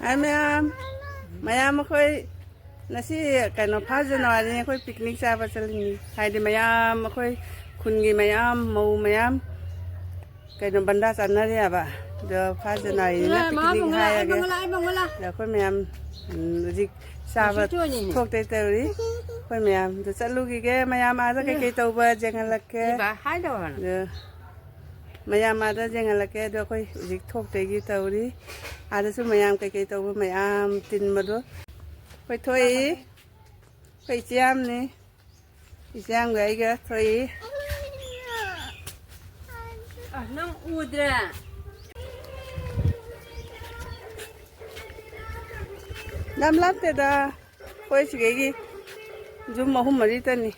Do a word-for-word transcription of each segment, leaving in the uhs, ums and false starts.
ꯍꯥꯏ ꯃꯌꯥꯝ, ꯃꯌꯥꯝ ꯑꯩꯈꯣꯏ ꯉꯁꯤ ꯀꯩꯅꯣ first January ꯑꯩꯈꯣꯏ picnic ꯆꯥꯕ ꯆꯠꯂꯤꯅꯤ꯫ ꯍꯥꯏꯗꯤ ꯃꯌꯥꯝ ꯑꯩꯈꯣꯏ ꯈꯨꯟꯒꯤ ꯃꯌꯥꯝ ꯃꯧ ꯃꯌꯥꯝ ꯀꯩꯅꯣ ꯕꯟꯗꯥ ꯆꯥꯅꯔꯦꯕ꯫ ꯑꯗꯣ first Januaryꯅꯤꯅ picnic ꯍꯥꯏꯔꯒꯦ꯫ ꯑꯗꯣ ꯑꯩꯈꯣꯏ ꯃꯌꯥꯝ, ꯎꯝ, ꯍꯧꯖꯤꯛ ꯆꯥꯕ ꯊꯣꯛꯇꯣꯏ ꯇꯧꯔꯤ꯫ ꯑꯩꯈꯣꯏ ꯃꯌꯥꯝꯗꯣ ꯆꯠꯂꯨꯈꯤꯒꯦ꯫ ꯃꯌꯥꯝ ꯑꯥꯗ ꯀꯩꯀꯩ ꯇꯧꯕ ꯌꯦꯡꯍꯜꯂꯛꯀꯦ꯫ ꯑꯗꯣ ꯃꯌꯥꯝ ꯑꯥꯗ ꯌꯦꯡꯍꯜꯂꯛꯀꯦ꯫ ꯑꯗꯣ ꯑꯩꯈꯣꯏ ꯍꯧꯖꯤꯛ ꯊꯣꯛꯇꯣꯏꯒꯤ ꯇꯧꯔꯤ꯫ ꯑꯥꯗꯁꯨ ꯃꯌꯥꯝ ꯀꯩꯀꯩ ꯇꯧꯕ ꯃꯌꯥꯝ ꯇꯤꯟꯕꯗꯣ ꯑꯩꯈꯣꯏ ꯊꯣꯛꯏ꯫ ꯑꯩꯈꯣꯏ ꯏꯆꯦ ꯌꯥꯝꯅꯤ꯫ ꯏꯆꯦ ꯌꯥꯝꯒ ꯑꯩꯒ ꯊꯣꯛꯏ꯫ ꯑ, ꯅꯪ ꯎꯗ꯭ꯔꯦ? ꯌꯥꯝ ꯂꯥꯞꯇꯦꯗ꯫ ꯑꯩꯈꯣꯏ ꯁꯤꯗꯒꯤ ꯌꯨꯝ ꯑꯍꯨꯝ ꯃꯔꯤꯇꯅꯤ꯫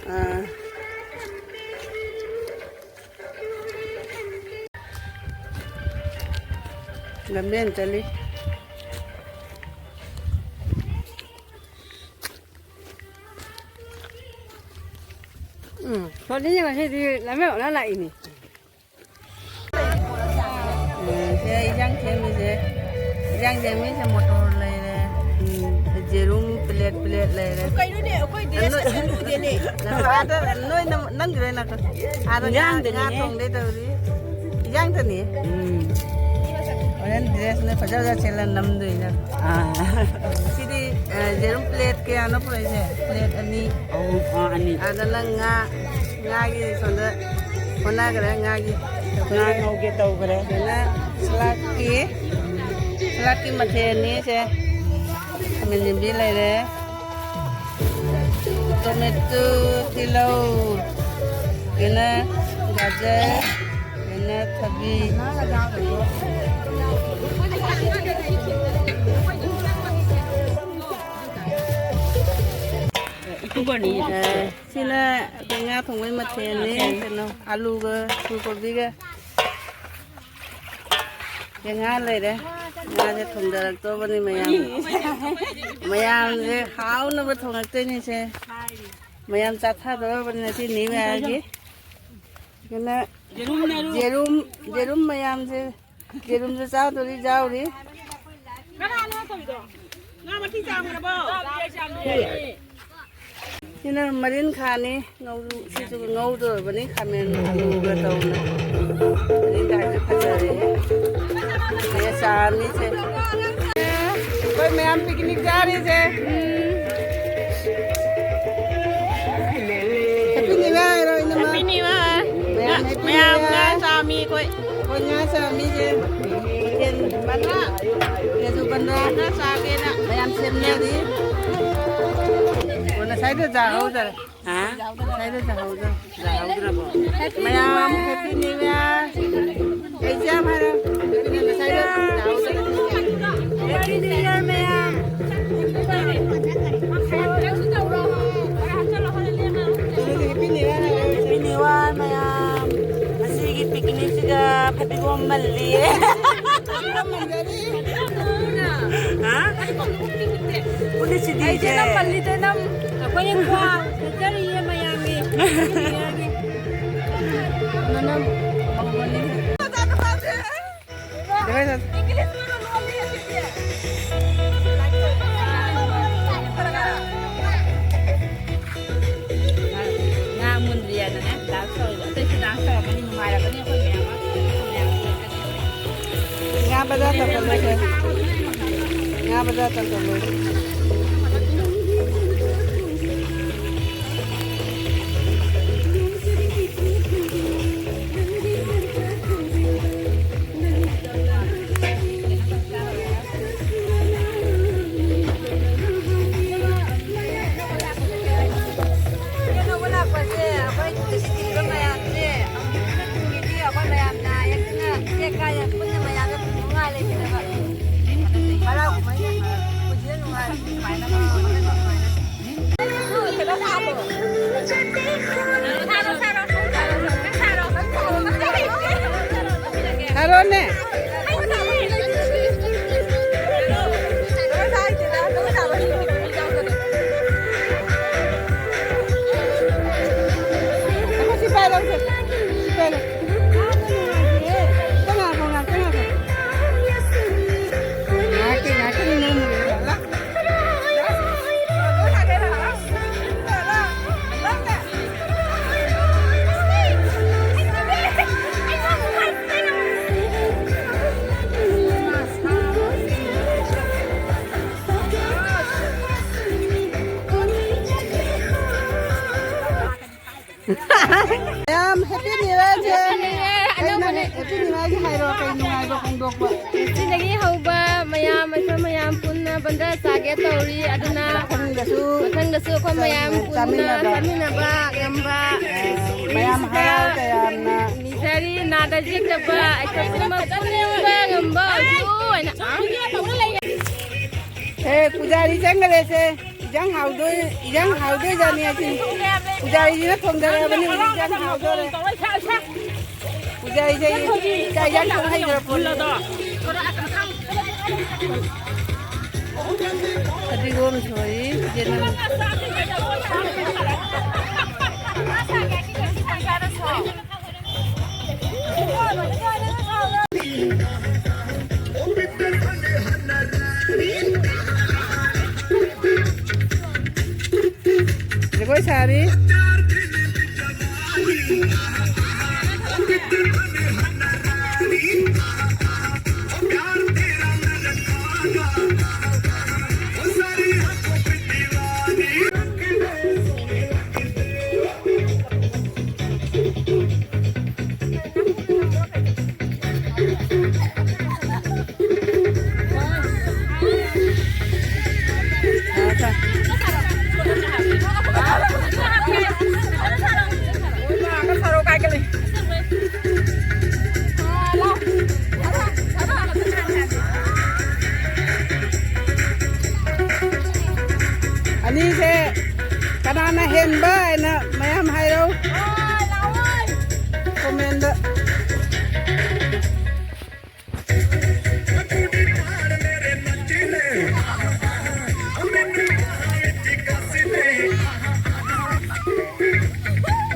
ꯑꯥ꯫ ꯂꯝꯕꯦꯟ ꯆꯠꯂꯤ꯫ ꯎꯝ, ꯁꯣꯗꯤꯁꯦ ꯉꯁꯤꯗꯤ ꯂꯝꯕꯦꯟ ꯑꯣꯟꯅ ꯂꯥꯛꯏꯅꯤ꯫ ꯎꯝ, ꯁꯦ ꯏꯟꯖꯥꯡ ꯁꯦꯝꯃꯤꯁꯦ, ꯏꯟꯖꯥꯡ ꯁꯦꯝꯃꯤꯁꯦ ꯃꯣꯇꯣꯔ ꯂꯩꯔꯦ, ꯎꯝ, ꯌꯦꯔꯨꯝ plate plate ꯂꯩꯔꯦ꯫ ꯀꯩꯅꯣꯅꯦ, ꯑꯩꯈꯣꯏ dress ꯅꯣꯏ ꯑꯁꯦ ꯂꯨꯗꯦꯅꯦ꯫ ꯑꯥꯗ ꯅꯣꯏ ꯅꯝ-, ꯅꯝꯈꯤꯔꯣꯏ ꯅꯥꯀꯣ꯫ ꯑꯥꯗ ꯉꯥ, ꯉꯥ ꯏꯟꯖꯥꯡꯗꯅꯤꯅꯦ꯫ ꯊꯣꯡꯗꯣꯏ ꯇꯧꯔꯤ꯫ ꯏꯟꯖꯥꯡꯗꯅꯤ꯫ ꯎꯝ꯫ ꯍꯣꯔꯦꯟ dress ꯅꯣꯏ ꯐꯖ ꯐꯖ ꯁꯦꯠꯂ ꯅꯝꯗꯣꯏꯅꯦ꯫ ꯑꯥ꯫ ꯁꯤꯗꯤ, ꯑ, ꯌꯦꯔꯨꯝ plate ꯀꯌꯥꯅꯣ ꯄꯨꯔꯛꯏꯁꯦ? Plate ꯑꯅꯤ꯫ ꯑꯍꯨꯝ, ꯑꯥ, ꯑꯅꯤ꯫ ꯑꯗ ꯅꯪ ꯉꯥ, ꯉꯥꯒꯤ ꯁꯣꯝꯗ ꯍꯣꯠꯅꯈ꯭ꯔꯦ, ꯉꯥꯒꯤ꯫ ꯉꯥ ꯉꯧꯒꯦ ꯇꯧꯈ꯭ꯔꯦ꯫ ꯑꯗꯨꯅ ꯁꯂꯥꯠꯀꯤ, ꯁꯂꯥꯠꯀꯤ ꯃꯊꯦꯜꯅꯤ ꯁꯦ꯫ ꯈꯥꯃꯦꯟ ꯑꯁꯤꯟꯕꯤ ꯂꯩꯔꯦ꯫ Tomato, ꯇꯤꯜꯍꯧ, ꯀꯩꯅꯣ, ꯒꯖꯔ, ꯀꯩꯅꯣ, ꯊꯕꯤ꯫ ꯑꯦ, ꯁꯤꯅ ꯑꯩꯈꯣꯏ ꯉꯥ ꯊꯣꯡꯕꯩ ꯃꯊꯦꯜꯅꯤ꯫ ꯀꯩꯅꯣ, ꯑꯂꯨꯒ ꯐꯨꯜ ꯀꯣꯕꯤꯒ꯫ ꯌꯦꯡꯉꯥ ꯂꯩꯔꯦ꯫ ꯉꯥꯁꯦ ꯊꯣꯡꯗꯔꯛꯇꯧꯕꯅꯤ ꯃꯌꯥꯝ꯫ ꯃꯌꯥꯝꯁꯦ ꯍꯥꯎꯅꯕ ꯊꯣꯡꯉꯛꯇꯣꯏꯅꯤꯁꯦ꯫ ꯃꯌꯥꯝ ꯆꯥꯊꯗꯧꯔꯕꯅꯤ ꯉꯁꯤ ꯅ꯭ꯌꯨ ꯏꯌꯥꯔꯒꯤ꯫ ꯑꯗꯨꯅ ꯌꯦꯔꯨꯝ, ꯌꯦꯔꯨꯝ ꯃꯌꯥꯝꯁꯦ, ꯌꯦꯔꯨꯝꯁꯨ ꯆꯥꯗꯣꯔꯤ, ꯌꯥꯎꯔꯤ꯫ ꯀꯅꯥꯅꯣ ꯇꯧꯔꯤꯗꯣ? ꯉꯥ ꯃꯊꯤ ꯆꯥꯝꯈ꯭ꯔꯕꯣ? ꯁꯤꯅ ꯃꯔꯤꯟ ꯈꯥꯅꯤ, ꯉꯧ-, ꯁꯤꯁꯨ ꯉꯧꯗꯣꯔꯕꯅꯤ, ꯈꯥꯃꯦꯟ ꯑꯂꯨꯒ ꯇꯧꯅ꯫ ꯃꯔꯤꯟ ꯈꯥꯁꯦ ꯐꯖꯔꯦ꯫ ꯁꯤꯅ ꯆꯥꯅꯤꯁꯦ꯫ ꯑꯩꯈꯣꯏ ꯃꯌꯥꯝ ꯄꯤꯛꯅꯤꯛ ꯆꯥꯔꯤꯁꯦ꯫ Happy New Year ꯍꯥꯏꯔꯣ, ꯏꯅꯝꯃ꯫ Happy New Year꯫ ꯃꯌꯥꯝ Happy New Year꯫ ꯃꯌꯥꯝ ꯉꯥ ꯆꯥꯃꯤ ꯑꯩꯈꯣꯏ꯫ ꯑꯩꯈꯣꯏ ꯉꯥ ꯆꯥꯃꯤꯁꯦ ꯃꯊꯦꯜ ꯄꯟꯗ꯭ꯔꯥ? ꯀꯦꯖꯤ ꯄꯟꯗ꯭ꯔꯥ? ꯄꯟꯗ꯭ꯔꯥ ꯆꯥꯒꯦꯅ꯫ ꯃꯌꯥꯝ ꯁꯦꯝꯅꯔꯤ꯫ ꯑꯣ, ꯉꯁꯥꯏꯗꯣ ꯆꯥꯍꯧꯗꯔꯦ꯫ ꯍꯥ? ꯉꯁꯥꯏꯗꯣ ꯆꯥꯍꯧꯗꯔꯦ꯫ ꯆꯥꯍꯧꯗ꯭ꯔꯕꯣ? ꯃꯌꯥꯝ Happy New Year꯫ ꯑꯩꯁꯦ ꯌꯥꯝ ꯍꯥꯏꯔꯦ꯫ Happy New Year ꯉꯁꯥꯏꯗꯣ ꯆꯥꯍꯧꯗꯔꯦ꯫ Happy New Year ꯃꯌꯥꯝ꯫ Happy New Year ꯍꯥꯏꯔꯦ꯫ Happy New Year ꯃꯌꯥꯝ꯫ ꯉꯁꯤꯒꯤ ꯄꯤꯛꯅꯤꯛꯁꯤꯒ ꯐꯗꯤꯒꯣꯝ ꯃꯜꯂꯤꯌꯦ꯫ ꯍꯥ? ꯄꯨꯂꯤꯁꯁꯤꯗꯤ ꯑꯩꯁꯦ ꯏꯆꯦ꯫ ꯅꯝ ꯃꯜꯂꯤꯗ ꯅꯝ꯫ ꯑꯩꯈꯣꯏꯅ ꯈ꯭ꯋꯥꯡ ꯆꯠꯆꯔꯤꯌꯦ ꯃꯌꯥꯝꯒꯤ꯫ ꯃꯅꯝ ꯃꯧꯒꯅꯤ꯫ ꯏꯪꯂꯤꯁ ꯂꯣꯜꯂꯤ ꯑꯁꯤꯗꯤ꯫ ꯉꯥ ꯃꯨꯟꯗ꯭ꯔꯤꯌꯦꯅꯅꯦ, dance ꯇꯧꯔꯤꯕ꯫ ꯑꯇꯩꯁꯨ dance ꯇꯧꯔꯛꯀꯅꯤ, ꯅꯨꯡꯉꯥꯏꯔꯛꯀꯅꯤ ꯑꯩꯈꯣꯏ ꯃꯌꯥꯝ ꯑꯃ꯫ ꯉꯥ ꯕꯖꯥꯔ ꯇꯧꯁꯜꯂꯣ, ꯁꯦ꯫ ꯉꯥ ꯕꯖꯥꯔ ꯇꯧꯁꯜꯂꯣ꯫ ꯀꯩꯅꯣ ꯂꯥꯛꯄꯁꯦ, ꯑꯩꯈꯣꯏ ꯇꯨꯔꯤꯁ ꯊꯤꯕ ꯃꯌꯥꯝꯁꯦ, ꯑꯃꯨꯛꯇ ꯊꯤꯡꯉꯤꯗꯤ ꯑꯩꯈꯣꯏ ꯃꯌꯥꯝꯅ ꯍꯦꯛꯇꯅ ꯇꯦꯛ ꯀꯥꯏꯗꯅ ꯄꯨꯟꯅ ꯃꯌꯥꯝꯗ ꯅꯨꯡꯉꯥꯏ ꯂꯩꯃꯤꯟꯅꯕ꯫ ꯍꯔꯥꯎ ꯀꯨꯝꯍꯩꯅ ꯄꯨꯟꯁꯤꯗ ꯅꯨꯡꯉꯥꯏꯕ꯫ ꯃꯌꯥꯝ ꯍꯦꯄꯤ ꯅ꯭ꯌꯨ ꯏꯌꯔꯁꯦ꯫ ꯍꯦꯄꯤ ꯅ꯭ꯌꯨ ꯏꯌꯔ, ꯑꯅꯧꯕꯅꯦ꯫ ꯍꯦꯄꯤ ꯅ꯭ꯌꯨ ꯏꯌꯔꯒꯤ ꯍꯥꯏꯔꯣ, ꯀꯩ ꯅꯨꯡꯉꯥꯏꯕ ꯐꯣꯡꯗꯣꯛꯄ? ꯉꯁꯤꯗꯒꯤ ꯍꯧꯕ ꯃꯌꯥꯝ, ꯑꯩꯈꯣꯏ ꯃꯌꯥꯝ ꯄꯨꯟꯅ ꯕꯟꯗꯥ ꯆꯥꯒꯦ ꯇꯧꯔꯤ꯫ ꯑꯗꯨꯅ ꯃꯊꯪꯗꯁꯨ ꯃꯊꯪꯗꯁꯨ ꯑꯩꯈꯣꯏ ꯃꯌꯥꯝ ꯄꯨꯟꯅ ꯆꯥꯃꯤꯟꯅꯕ꯫ ꯆꯥꯃꯤꯟꯅꯕ ꯉꯝꯕ ꯃꯌꯥꯝ ꯅꯨꯃꯤꯠꯁꯤꯗ ꯍꯔꯥꯎ ꯇꯌꯥꯝꯅ ꯅꯤꯖꯔꯤ꯫ ꯅꯥꯗ ꯌꯦꯛꯇꯕ ꯑꯩꯈꯣꯏ ꯄꯨꯝꯅꯃꯛ ꯄꯨꯟꯕ ꯉꯝꯕ ꯑꯣꯏꯌꯨ ꯍꯥꯏꯅ꯫ ꯑꯦ, ꯄꯨꯖꯥꯔꯤ ꯆꯪꯈꯔꯦꯁꯦ꯫ ꯏꯟꯖꯥꯡ ꯍꯥꯎꯗꯣꯏ, ꯏꯟꯖꯥꯡ ꯍꯥꯎꯗꯣꯏꯖꯥꯠꯅꯤ ꯑꯁꯤ꯫ ꯄꯨꯖꯥꯔꯤꯁꯤꯅ ꯊꯣꯡꯗꯔꯛꯑꯕꯅꯤ, ꯍꯧꯖꯤꯛ ꯏꯟꯖꯥꯡ ꯍꯥꯎꯗꯣꯔꯦ꯫ ꯄꯨꯖꯥꯔꯤꯁꯦ ꯆꯥꯛ ꯏꯟꯖꯥꯡ ꯊꯣꯡ ꯍꯩꯈ꯭ꯔ ꯄꯣꯠꯅꯤ꯫ ꯐꯗꯤꯒꯣꯝ ꯁꯣꯏ, ꯌꯦꯅꯝ꯫ ꯖꯒꯣꯏ ꯁꯥꯔꯤ꯫ ꯑꯅꯤꯁꯦ ꯀꯅꯥꯅ ꯍꯦꯟꯕ ꯍꯥꯏꯅ ꯃꯌꯥꯝ ꯍꯥꯏꯔꯣ ꯀꯣꯃꯦꯟꯗ꯫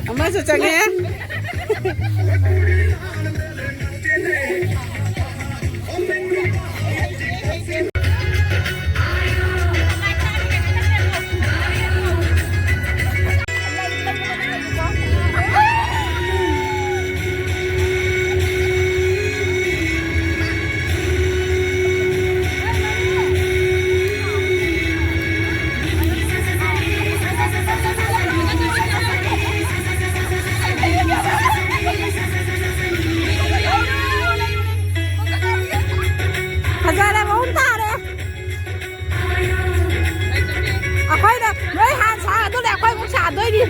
ꯑꯃꯁꯨ ꯆꯪꯉꯦ꯫ ꯑꯗꯨꯑꯣꯏꯗꯤ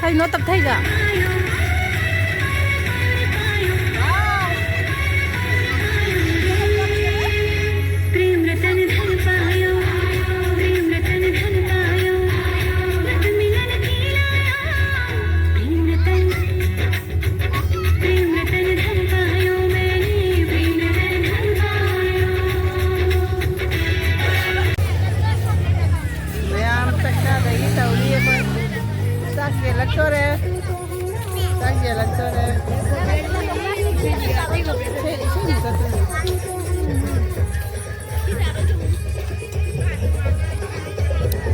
ꯀꯩꯅꯣ ꯇꯞꯊꯩꯗ? ꯃꯌꯥꯝ ꯆꯥꯛ ꯆꯥꯕꯒꯤ ꯇꯧꯔꯤ ꯑꯩꯈꯣꯏ꯫ ꯆꯥꯛ ꯌꯦꯜꯂꯛꯇꯣꯔꯦ꯫ ꯆꯥꯛ ꯌꯦꯜꯂꯛꯇꯣꯔꯦ꯫ ꯏꯁꯩ, ꯏꯁꯩ ꯑꯃꯨꯛ ꯆꯠꯇꯣꯏꯅꯦ꯫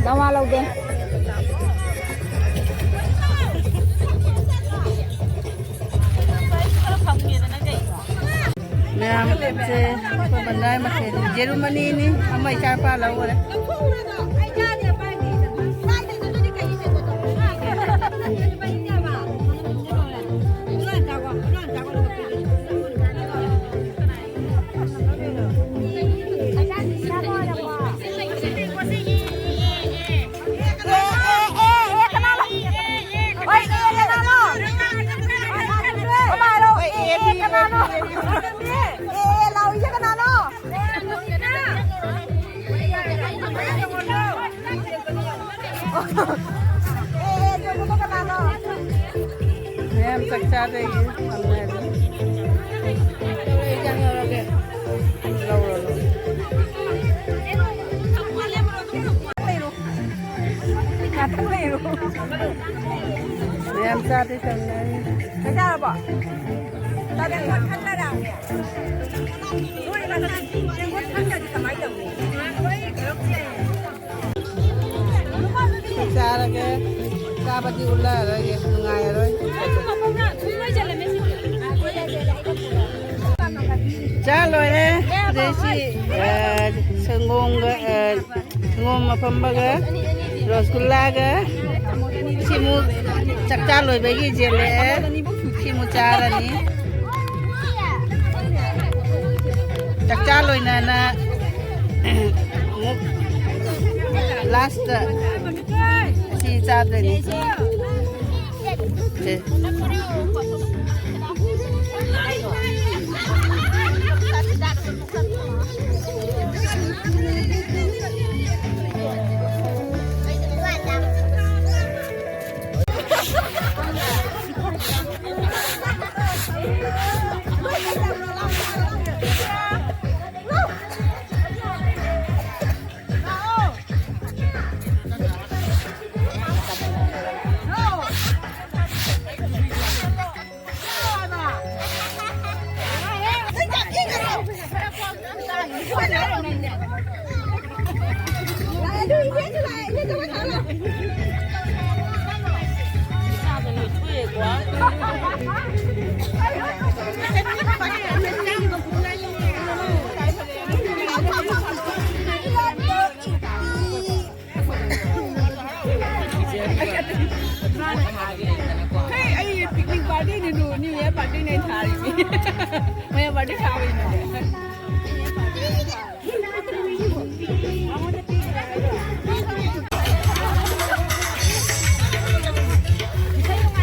ꯅꯋꯥ ꯂꯧꯗꯦ꯫ ꯃꯌꯥꯝ ꯁꯦ ꯑꯩꯈꯣꯏ ꯕꯟꯗꯥꯏ ꯃꯊꯦꯜ ꯌꯦꯔꯨꯝ ꯑꯅꯤꯅꯤ, ꯑꯃ ꯏꯆꯥ ꯅꯨꯄꯥ ꯂꯧꯈꯔꯦ꯫ ꯑꯦ, ꯑꯦ, ꯑꯦ, ꯑꯦ, ꯀꯅꯥꯅꯣ? ꯍꯣꯏ, ꯑꯦ, ꯀꯅꯥꯅꯣ? ꯀꯃꯥꯏꯅꯣ? ꯑꯦ, ꯑꯦ, ꯀꯅꯥꯅꯣ? ꯑꯦ, ꯑꯦ, ꯂꯥꯎꯔꯤꯁꯦ ꯀꯅꯥꯅꯣ? ꯑꯦ, ꯑꯦ, ꯆꯣꯡꯕꯗꯣ ꯀꯅꯥꯅꯣ? ꯃꯌꯥꯝ ꯆꯥꯛ ꯆꯥꯗꯣꯏꯒꯤ ꯐꯝꯅꯔꯤ꯫ ꯂꯧꯔꯣ, ꯂꯧꯔꯣ꯫ ꯂꯩꯔꯣ꯫ ꯉꯥꯛꯇꯪ ꯂꯩꯔꯣ꯫ ꯃꯌꯥꯝ ꯆꯥꯗꯣꯏ ꯇꯧꯅꯔꯤ꯫ ꯆꯥꯛ ꯆꯥꯔꯕꯣ? ꯆꯥꯔꯒꯦ꯫ ꯆꯥꯕꯗꯤ ꯎꯠꯂꯔꯣꯏꯒꯦ, ꯅꯨꯡꯉꯥꯏꯔꯔꯣꯏ꯫ ꯆꯥ ꯂꯣꯏꯔꯦ꯫ ꯑꯗꯩ ꯁꯤ, ꯑ, ꯁꯪꯒꯣꯝꯒ, ꯑ, ꯁꯪꯒꯣꯝ ꯑꯐꯝꯕꯒ ꯔꯣꯁꯒꯨꯜꯂꯥꯒ ꯁꯤꯃꯨꯛ ꯆꯥꯛꯆꯥ ꯂꯣꯏꯕꯒꯤ ꯌꯦꯜꯂꯛꯑꯦ꯫ ꯁꯤꯃꯨꯛ ꯆꯥꯔꯅꯤ꯫ ꯆꯥꯛꯆꯥ ꯂꯣꯏꯅꯅ ꯑꯃꯨꯛ ꯂꯥꯁꯇ ꯁꯤ ꯆꯥꯗꯣꯏꯅꯤ꯫ ꯁꯦ꯫ ꯍꯦ, ꯑꯩ picnic partyꯅꯦ, new year partyꯅꯦ ꯊꯥꯔꯤꯁꯦ꯫ ꯃꯌꯥꯝ party ꯊꯥꯕꯩꯅꯦ꯫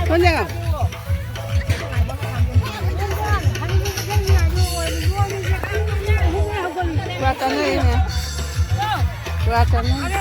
ꯍꯣꯏꯅꯦ꯫ ꯀ꯭ꯋꯥ ꯆꯥꯅꯔꯤꯅꯦ꯫ ꯀ꯭ꯋꯥ ꯆꯥꯅꯔꯤ꯫